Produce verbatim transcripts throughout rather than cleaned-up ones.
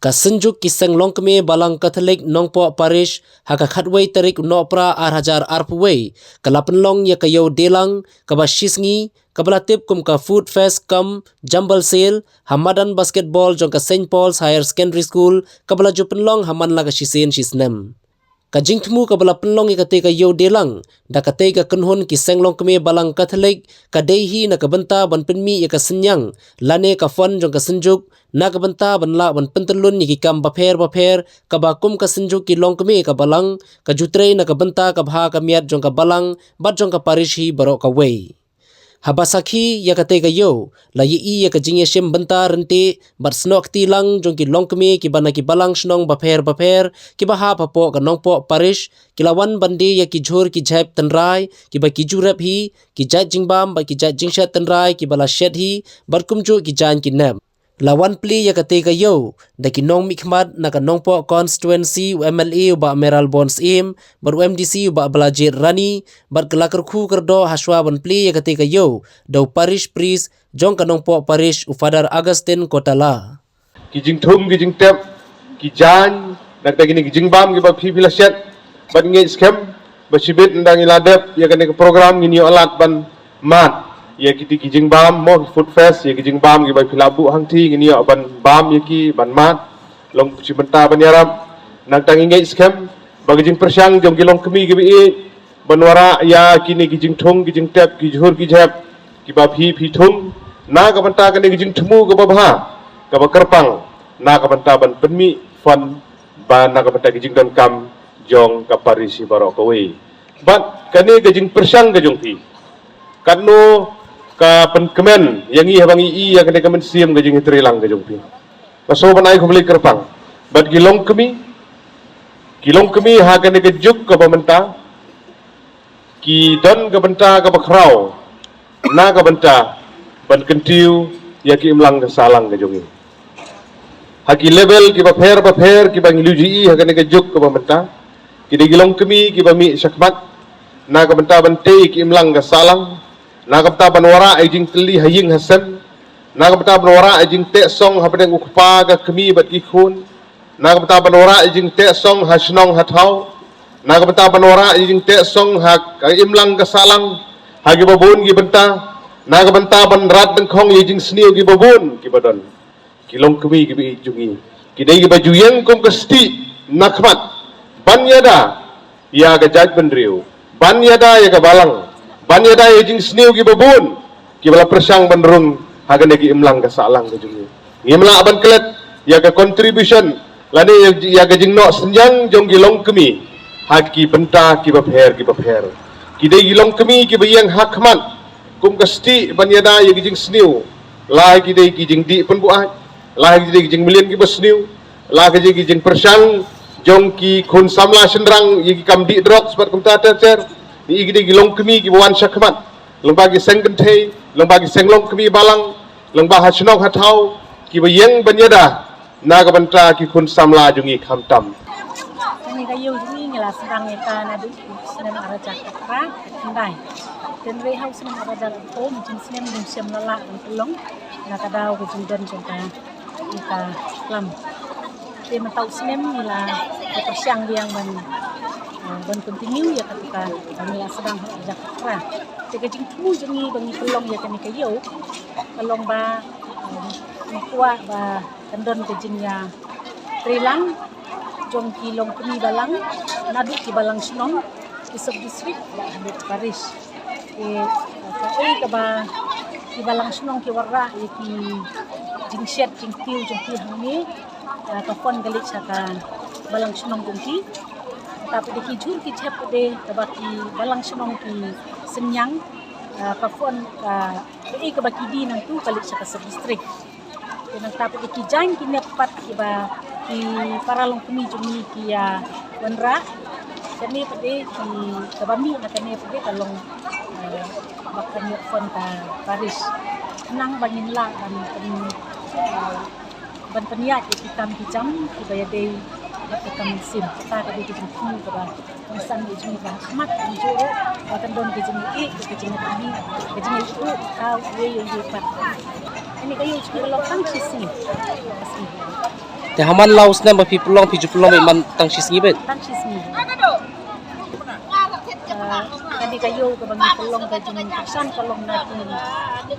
Ka Synjuk ki Seng Longkmie Balang Katholik Nongpoh Parish ha ka khatwei tarik u Nohprah ar hajar arphew wei ka la pynlong ïa ka ïew Dielang kaba shisngi, kaba la tip kum ka Food Fest cum Jumble Sale ha madan basketball jong ka Saint Paul's Higher Secondary School, kaba la ju pynlong ha man la ka shisien shisnem. Ka jingthmu kaba la pynlong ïa katei ka ïew Dielang da katei ka kynhun ki Seng Longkmie Balang Katholik ka dei hi na ka bynta ban pynmih ïa ka synñiang lane ka fund jong ka Synjuk, na ka bynta ban lah ban pyntyllun ïa ki kam bapher bapher kaba kum ka Synjuk ki Longkmie ka Balang ka ju trei na ka bynta ka bha ka miat jong ka Balang bad jong ka Parish hi baroh kawei. Haba sakhi ïa katei ka ïew, la ïohi ïa ka jingïashim bynta ryntih bad snoh kti lang jong ki longkmie kiba na ki balang shnong bapher bapher kiba hap hapoh ka Nongpoh Parish, ki la wan ban die ïa ki jhur ki jhep tynrai kiba ki ju rep hi, ki jait jingbam bad ki jait jingshet tynrai kiba la shet hi, bad kumjuh ki jaiñ ki nep. La wan plie ïa katei ka ïew da ki nongmihkhmat na ka Nongpoh constituency, u M L A u Bah Mayralborn Syiem bad u M D C u Bah Balajied Rani, bad ka la kyrkhu kyrdoh hashwa ban plie ïa katei ka ïew da u Parish Priest jong ka Nongpoh Parish, u Father Augustine Kotala. Ki jingthung, ki jingtep, ki jaiñ, na kata kine ki jingbam kiba phi phi la shet, bad ngi ngeit skhem ba shibit ynda ngi la dep ïa kane ka program ngin ïoh lad ban mad ïa kiti ki jingbam, mo, ki Food Fest, ïa ki jingbam kiba phi la buh hangti ngin ïoh ban bam ïa ki ban mad. Long shi bynta ban ïarap. Nangta ngi ngeit skhem ba ka jingpyrshang jong ki longkmie kiba ïeit ban wanrah ïa kine ki jingthung, ki jingtep, ki jhur ki jhep kiba phi phi thung na ka bynta kane ka jingthmu kaba bha, kaba kyrpang, na ka bynta ban pynmih fund ba na ka bynta ki jingdonkam jong ka parish baroh kawei. Bad kane ka jingpyrshang ka jong phi, katno ka pynkmen ïa ngi haba ngi i ïa kane ka mynsiem ka jingïatreilang ka jong phi. Ka sngewbha ban ai khublei kyrpang. Bad ki longkmie, ki longkmie ha kane ka juk kaba mynta ki don ka bynta kaba khraw na ka bynta ban kyntiew ïa ki imlang ka sahlang ka jong ngi. Ha ki level kiba pher bapher kiba ngi la ju i ha kane ka juk kaba mynta, ki dei ki longkmie kiba mih shakhmat na ka bynta ban tei ki imlang ka sahlang, na ka bynta ban wanrah ïa jingtylli ha ïing ha sem, na ka bynta ban wanrah ïa jingteh song hapdeng u kpa, ka kmie bad ki khun, na ka bynta ban wanrah ïa jingteh song ha shnong ha thaw, na ka bynta ban wanrah ïa jingteh song ha ka imlang ka sahlang, ha kiba bun ki bynta, na ka bynta ban rat dyngkhong ïa jingsniew kiba bun kiba don. Ki longkmie kiba ïeit jong ngi, ki dei kiba ju ïeng kum ka stieh na khmat ban ïada ïa ka jaitbynriew, ban ïada ïa ka balang, ban ïada ïa jingsniew kiba bun kiba la pyrshang ban rung ha kane ka imlang ka sahlang ka jong ngi. Ngim lah ban klet ïa ka contribution lane ïa, ïa ka jingnoh synñiang jong ki longkmie ha ki bynta kiba pher kiba pher. Ki dei ki longkmie kiba ïeng ha khmat kum ka stieh ban ïada ïa ki jingsniew, la ki dei ki jingdih pynbuaid, la ki dei ki jingmlien kiba sniew, la ki dei ki jingpyrshang jong ki khun samla shynrang ïa ki kam dih drugs bad kumta ter ter. Ngi i ki dei ki longkmie kiba wan shakhmat, lyngba ki seng kynthei, lyngba ki seng longkmie balang, lyngba ha shnong ha thaw, kiba ïeng ban ïada na ka bynta ki khun samla jong ngi khamtam. Kane ka ïew jong ngi ngi la sdang ïa ka naduh u snem ar hajar khatphra khyndai. Hynrei ha u snem ar hajar arphew, jingsnem jingshem la lah ban pynlong na ka daw ka jingdon jong ka ïa ka klam. Te mynta u snem ngi la pyrshang biang ban, eh, ban continue ïa kata ka, ba ngi la sdang ha u ar hajar khatphra. Te ka jingthmu jong ngi ba ngi pynlong ïa kane ka ïew ka long ba, eh, ngi kwah ba kan don ka jingïatreilang jong ki longkmie balang naduh ki balang shnong, ki sub district bad haduh parish. Te kaei kaba ki balang shnong ki wanrah ïa ki jingshet jingtiew jong ki hangne, eh, ka fund ka leit sha ka balang shnong jong ki. Te pat ki jhur ki jhep pat kaba ki balang shnong ki synñiang, eh, ka fund, eh, kaei kaba ki die nangtu ka leit sha ka sub district. Te nangta pat ki jaiñ ki nep pat kiba ki para longkmie jong ngi ki ïa wanrah. Kane pat ki, kaba mih na kane pat ka long, eh, ba kan ïoh fund ka parish. Khnang ba ngin lah ban pyn, eh, ban pynïaid ïa ki kam ki jam kiba ïadei bad ka kam mynsiem. Kata ka dei ka jingthmu kaba Ngi san ïa jingmut ba ha khmat ngi ju ruh ba kan don ka jingïeit, ka jingïeit, ka jingïeit u thaw ïa ïa ïa pat. Kane ka ïew jong ngi ka long tang shi sngi. Te ha man la u snem ba phi pynlong, phi ju pynlong ba man tang shi sngi beit? Tang shi sngi. Ka dei ka ïew kaba ngi pynlong ka jingkyrshan ka long na ki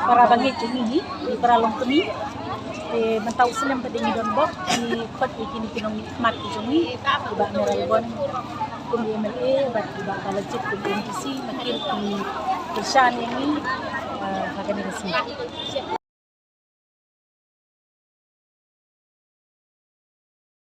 para bangeit jong ngi, ki para longkmie. Te mynta u snem pat ngi don bok, ngi khot ïa kine ki nongmihkhmat ki jong ngi, i Bah Mayralborn kum u M L A bad i Bah Balajied kum u M D C, ma ki ruh ki kyrshan ïa ngi ha kane ka sngi.